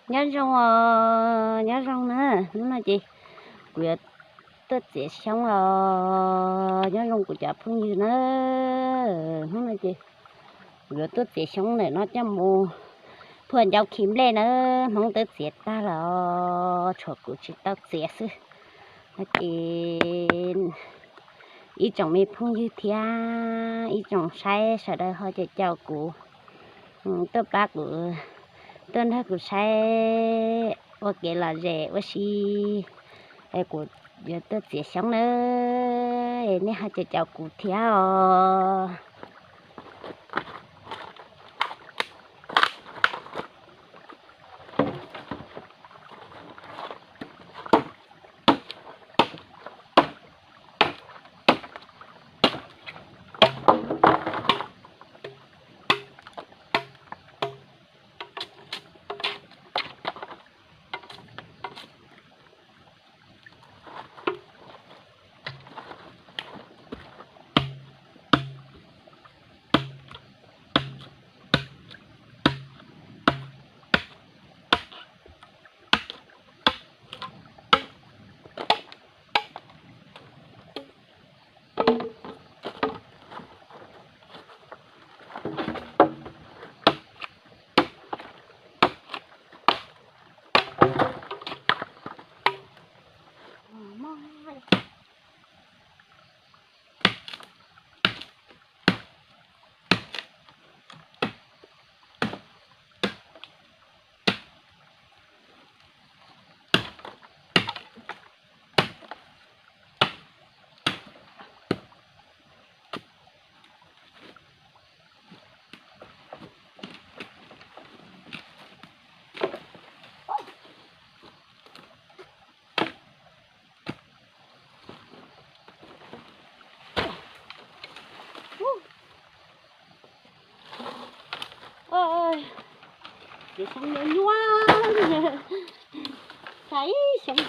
Nyob zoo os, nyob zoo na, hnub no ces kuv yuav tuaj txiav xyoob os, nyob zoo kuv cov phooj ywg na. Hnub no ces kuv yuav tuaj txiav xyoob ntawm no coj mus phua ncau khi nplej na, Hmoob twb txiav tag los tshuav kuv tsis tau txiav xwb. No ces ib tsoom me phooj ywg thiab ib tsoom saib sawv daws ho caum caum kuv, tuaj pab kuv, tuaj nrog kuv saib ua kev lom zem ua si, kuv yuav tuaj txiav xyoob na, nej ho caum caum kuv thiab os. Oj, cov xyoob nyuaj nyuaj, txhais xyoob.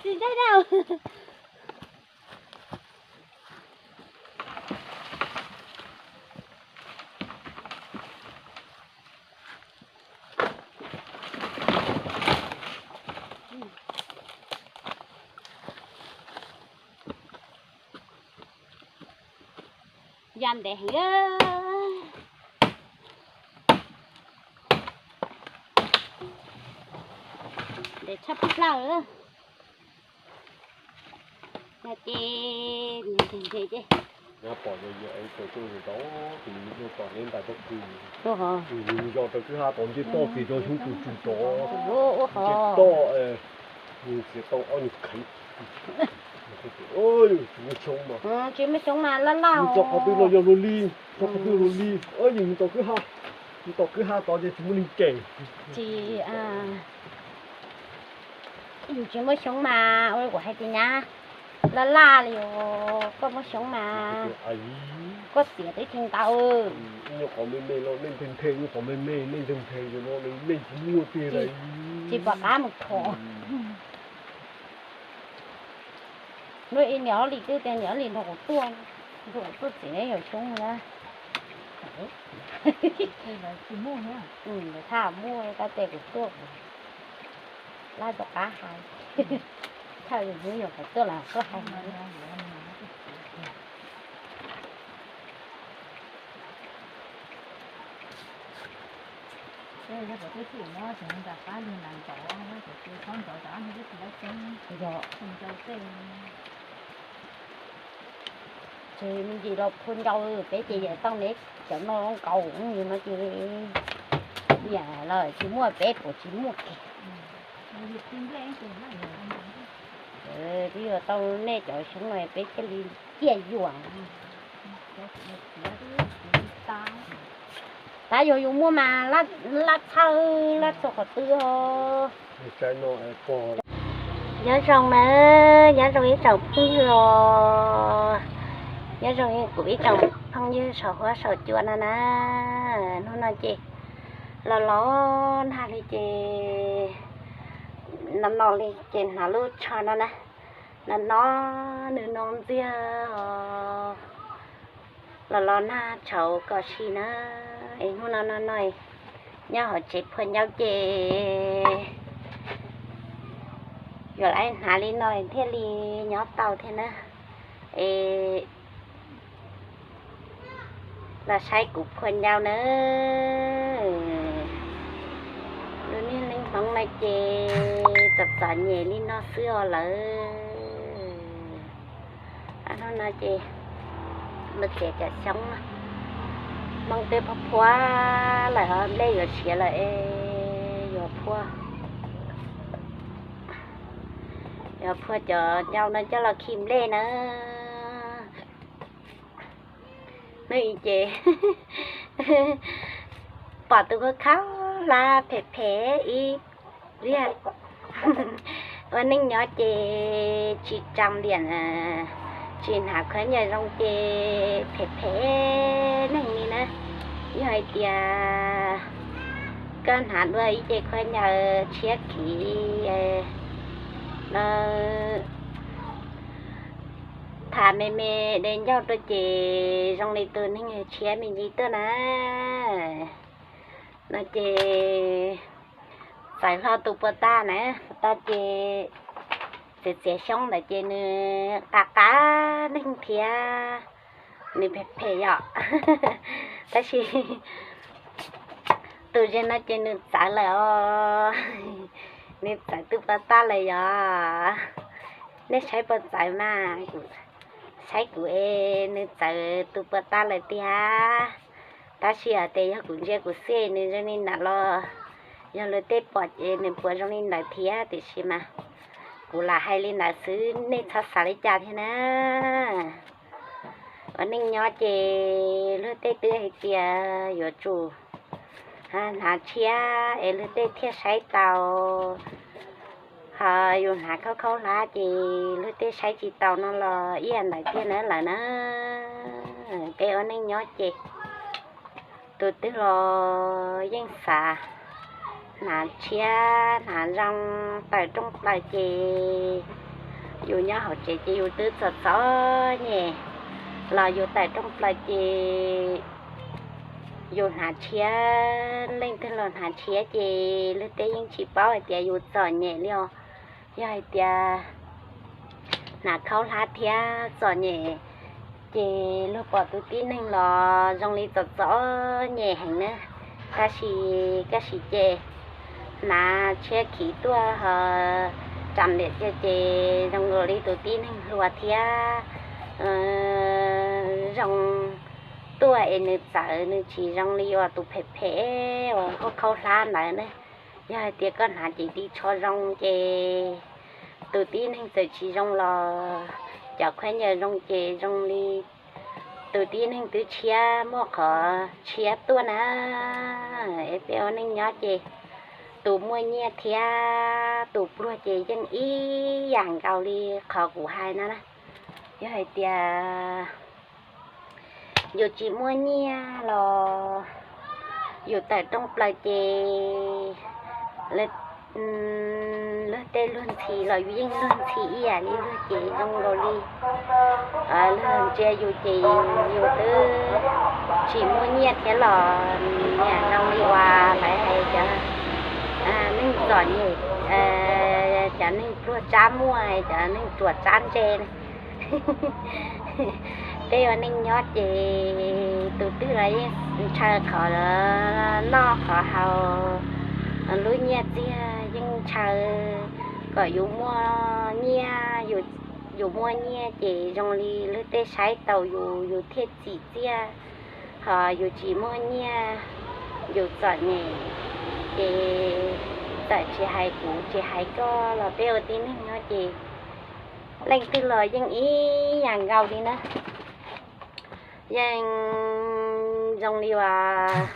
Tsis ntshai dab. Ya ntev heev, ntev tshaj plaws. Ces ntev ntev ces, tus nws tom neb ntais toj kws, nws yog rau kwj ha tod nce toj ces cov xyoob tus tsum tod, nce toj, nws txiav tau ob nyuag kheev. Tsis muaj xyoob mas, tsis muaj xyoob mas laj laj, txog qhov twg los yog luag li, txog qhov twg luag li. Yus mus tom kwj ha, mus tom kwj ha tod ces tsis muaj neeg cem. Tsis, yus tsis muaj xyoob mas ua li kuv hais tias nyab, laj laj li os. Koj muaj xyoob mas koj txiav twb tsis ntau. Nyuag qhov me me los nej nthe nthe, nyuag qhov me me nej nthe nthe, yus no nej tsis muaj tiag li, tsis pom qab mus thov. Hnub ib niam Ob Lis twb tias niam Ob Lis nrog kuv tuaj, nrog kuv tuaj txiav yam xyoob na. Thaj muaj tab tes kuv tuaj, laj rov qab hais, thaj hnub yog kuv tuaj los koj hais. Ces me ntsis los phua ncau peb ces yam tau neb cov no nkaus yus no ces yam los tsis muaj peb puas tsis muaj kiag. Twb yog tau nej cov xyoob no peb thiaj li ciaj yuam. Tab yog yus muaj mas laj txhawj laj txog qhov twg os. Nyob zoo na, nyob zoo ib tsoom phooj ywg os, nyob zoo kuv ib tsoom phooj ywg saum huab saum cua no na. Hnub no ces Los los nag li ces, no no li ces hnav lub tsho no na, no no, nws no ntxiag, los los nag tshauv kom si na. Es hnub no no no nyob hauv tsev phua ncau ces yuav lam hnav li no thiaj li nyob tau thiab na. Es los saib kuv phua ncau na. Lub niag neej Hmoob no ces txom txom nyem li no xwb os lawm. Hnub no ces mus txiav cov xyoob no, Hmoob twb phua phua lawm, nplej yuav siav lawm es yuav phua, yuav phua cov ncau no coj los khi nplej na. Hnub i ces pom tus khaub khaub hlab phem phem ib pliag. Ua neej nyob ces tsis tsaa liam, tsis hnav khaub ncaws zoo ces phem phem neeg li na. Yog hais tias koj hnav dua ib ce khaub ncaws tshiab khiv no, tham me me de ncauj rau ces zoo li tus neeg tshiab me ntsis tuaj na. No ces txawv hlo tus puas tas na, puas tas ces txiav txiav xyoob ntawd ces nws qab qab neeg thiab, nws phem phem yom. Tab sis tus ze no ces nws txawv lawm os, nws txawv tus puas tas lawm yom. Nej saib puas txawv mas, saib kuv es nws txawv tus puas tas lawm tiag. Tab sis hais tias yog kuv ntsia kuv xwb nws zoo li ntawd los yog luag tej pom ces nws puas zoo li ntawd thiab, tiam sis mas kuv lam hais li ntawd xwb, nej txhob xav li cas thiab na. Ua neej nyob ces luag tej twb hais tias yuav tsum hnav tshiab es luag tej thiaj saib tau, ho yus hnav khaub khaub hlab ces luag tej saib tsis taus no los ib yam ntawd tiag na lawm na. Peb ua neej nyob ces tus twg los yeej xav hnav tshiab hnav zoo tawm rooj plaws ces yus nyob hauv tsev ces yus twb txom txom nyem los yus tawm rooj plaws ces yus hnav tshiab, leej twg los hnav tshiab ces luag tej yeej tsis paub hais tias yus txom nyem li os. Yog hais tias hnav khaub hlab thiab txom nyem ces luag pom tus tib neeg los zoo li txom txom nyem heev na. Tab sis kaj sim ces hnav tshiab khiv tuaj ho tsav liam ces zoo nkaus li tus tib neeg hluas thiab zoo tuaj es nws txawv, nws tsis zoo li uas tus phem phem uas khaub khaub hlab ntawd ne. Yog hais tias koj hnav ces ris tsho zoo ces tus tib neeg txawm tsis zoo los cov khaub ncaws zoo ces zoo li tus tib neeg twb tshiab muaj qhov tshiab tuaj na. Es peb ua neej nyob ces tus muaj nyiaj thiab tus pluag ces yeej ib yam nkaus li qhov kuv hais no na. Yog hais tias yus tsis muaj nyiaj los yus tawm rooj plaws ces luag tej luag ntxhi los yus yeej luag ntxhi ib yam li luag ces zoo nkaus li luag ntsia yus ces yus twb tsis muaj nyiaj thiab los niam zoo li uas lawv hais cov neeg txom nyem, cov neeg pluag tsab muaj, cov neeg ruam tsab ntse. Peb ua neej nyob ces tus twg los yeej ntshaw qhov noj qhov haus, lub nyiaj txiag yeej ntshaw kom yus muaj nyiaj, yus muaj nyiaj ces zoo li luag tej saib taus yus, yus thiaj txim txiaj. Ho yus tsis muaj nyiaj, yus txom nyem, ces txawm tsis hais kuv tsis hais koj los peb ua tib neeg nyob ces leej twg los yeej ib yam nkaus li na. Yeej zoo li uas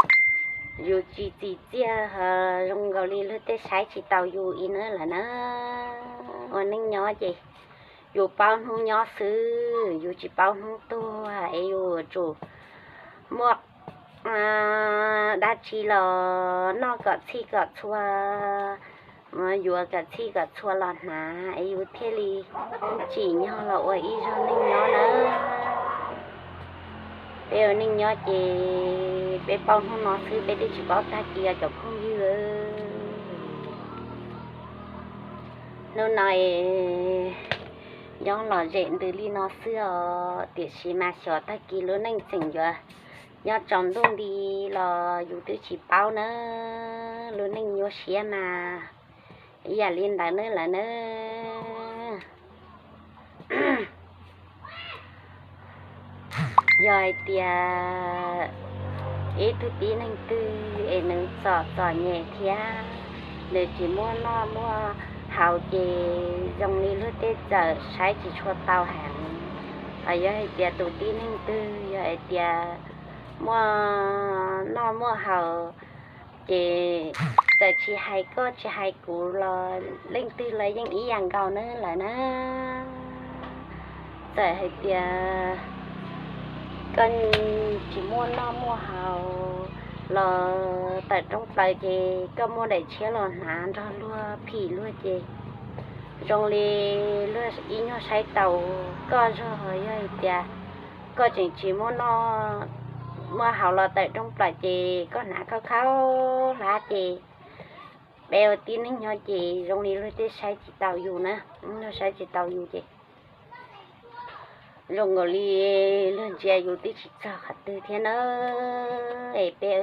yus tsis txim txiaj, zoo nkaus li luag tej saib tsis taus yus ib na lawm na. Ua neej nyob ces yus paub hnub nyob xwb, yus tsis paub hnub tuag es yus yuav tsum muaj dab tsi los noj kom txhij kom txhua, yuav kom txhij kom txhua los hnav es yus thiaj li tsim nyog los ua ib zag neej nyob na. Peb ua neej nyob ces peb paub hnub no xwb, peb twb tsis paub tag kis os cov phooj ywg. Hnub no es nyob lom zem ntws li no xwb os, tiam sis mas xyov tag kis lub neej tseem yuav nyob tsaus ntuj nti los yus twb tsis paub na. Lub neej nyuaj siab mas ib yam li ntawd nawb lawm na. Yog hais tias ib tug tib neeg twg es nws txom txom nyem thiab nws tsis muaj noj muaj haus ces zoo li luag tej txawm saib tsis tshua tau heev. Yog hais tias tus tib neeg twg yog hais tias muaj noj muaj haus ces txawm tsis hais koj tsis hais kuv los leej twg los yeej ib yam nkaus na lawm na. Txawm hais tias koj tsis muaj noj muaj haus los tawm rooj plaws ces koj muaj daim tshiab los hnav nrog luag phim luag ces zoo li luag ib nyuag saib taus koj zog. Yog hais tias koj tseem tsis muaj noj muaj haus los tawm rooj plaws ces koj hnav khaub khaub hlab ces peb ua tib neeg nyob ces zoo li luag tej saib tsis taus yus na. Luag saib tsis taus yus ces zoo nkaus li luag ntsia yus twb tsis txog qhov twg thiab na. Es peb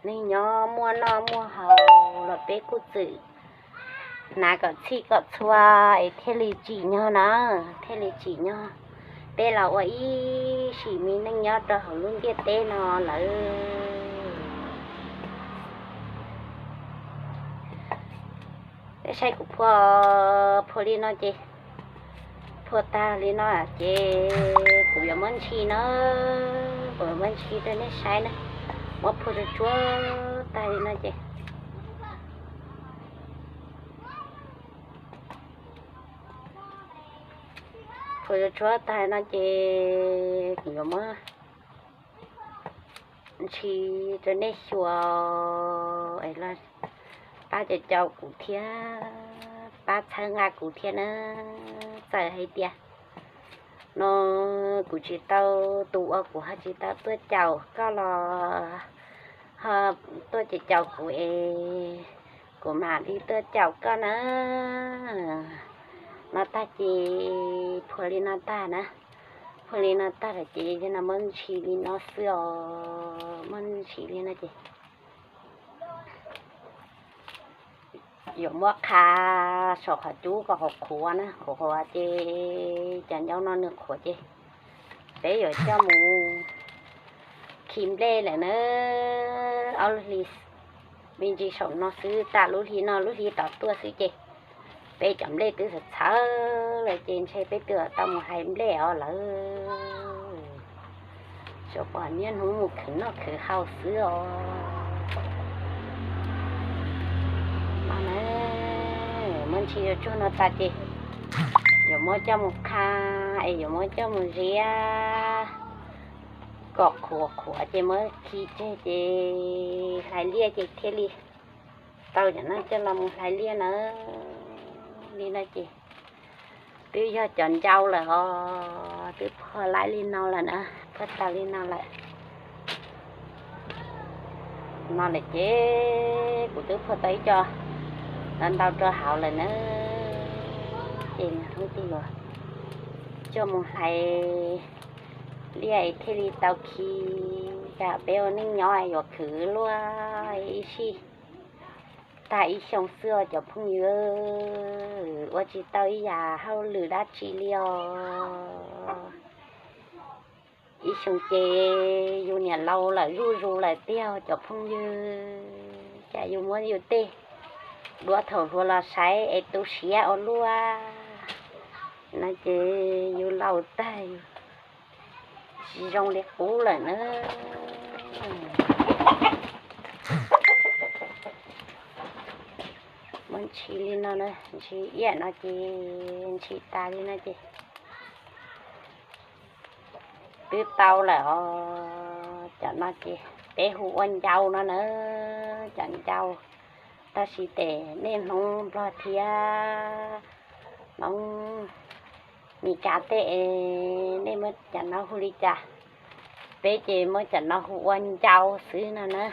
neeg nyob muaj noj muaj haus los peb kuj txwm hnav kom txhij kom txhua es thiaj li tsim nyog na, thiaj li tsim nyog peb los ua ib sim me neej nyob rau hauv lub ntiaj teb no lawm. Peb saib kuv phua, phua li no ces, phua tag li no ces kuv yuav muab ntshis na, kuv yuav muab ntshis rau nej saib na. Muab phua tsuag tsuag tag li no ces, phua tsuag tsuag tag no ces kuv yuav muab ntshis rau nej xyuas es los pab caum caum kuv thiab pab txhawb nqa kuv thiab na. Txawm hais tias no kuv tsis tau, tus uas kuv ho tsis tau tuaj caum koj los ho tuaj caum caum kuv es kuv mam li tuaj caum koj na. No tag ces phua li no tag na, phua li no tag lawm ces yog no muab ntshis li no xwb os, muab ntshis li no ces yuav muab qha saum qhov cub kom qhuav qhuav na, qhuav qhuav ces cov ncauj no nws qhuav ces peb yuav coj mus khi nplej lawm na. Ob lub hli me ntsis saum no xwb, tas lub hli no lub hli tom tuaj xwb ces peb cov nplej twb txhawv txhawv lawm ces ntshe peb twb tau mus hlais nplej os lawm. Xyov pom niaj hnub mus khwv noj khwv haus xwb os. No na, muab ntshis tsuag no tas ces yuav muab coj mus qha es yuav muab coj mus ziab kom qhuav qhuav ces muab khi tseg ces hlais liaj ces thiaj li tau cov no coj los mus hlais liaj na. Li no ces twb yog cov ncau lawm os, twb phua laib li no lawm na, phua tas li no lawm. No lawm ces kuv twb phua tau ib co ntau ntau rau hauv lawm na. Ces hnub twg yuav coj mus hlais liaj es thiaj li tau khi, cas peb ua neej nyob yuav khwv luaj ib sij tag ib xyoo xwb os cov phooj ywg, ua tsis tau ib yam hauj lwm dab tsi li os. Ib xyoo ces yus niam laus lawm zuj zus lawm tiag cov phooj ywg, cas yus muab yus tej duab thaum hluas los saib es tu siab ua luaj no ces yus laus tag yus tsis zoo li qub lawm na. Muab ntshis li no, ntshis iab no ces ntshis tas li no ces twb tau lawm os. Cov no ces peb hu ua ncau no na, cov ncau. Tab sis tes nej Hmoob Nplog thiab Hmoob Mes Kas tej, nej muab cov no hu li cas? Peb ces muab cov no hu ua ncau xwb no na.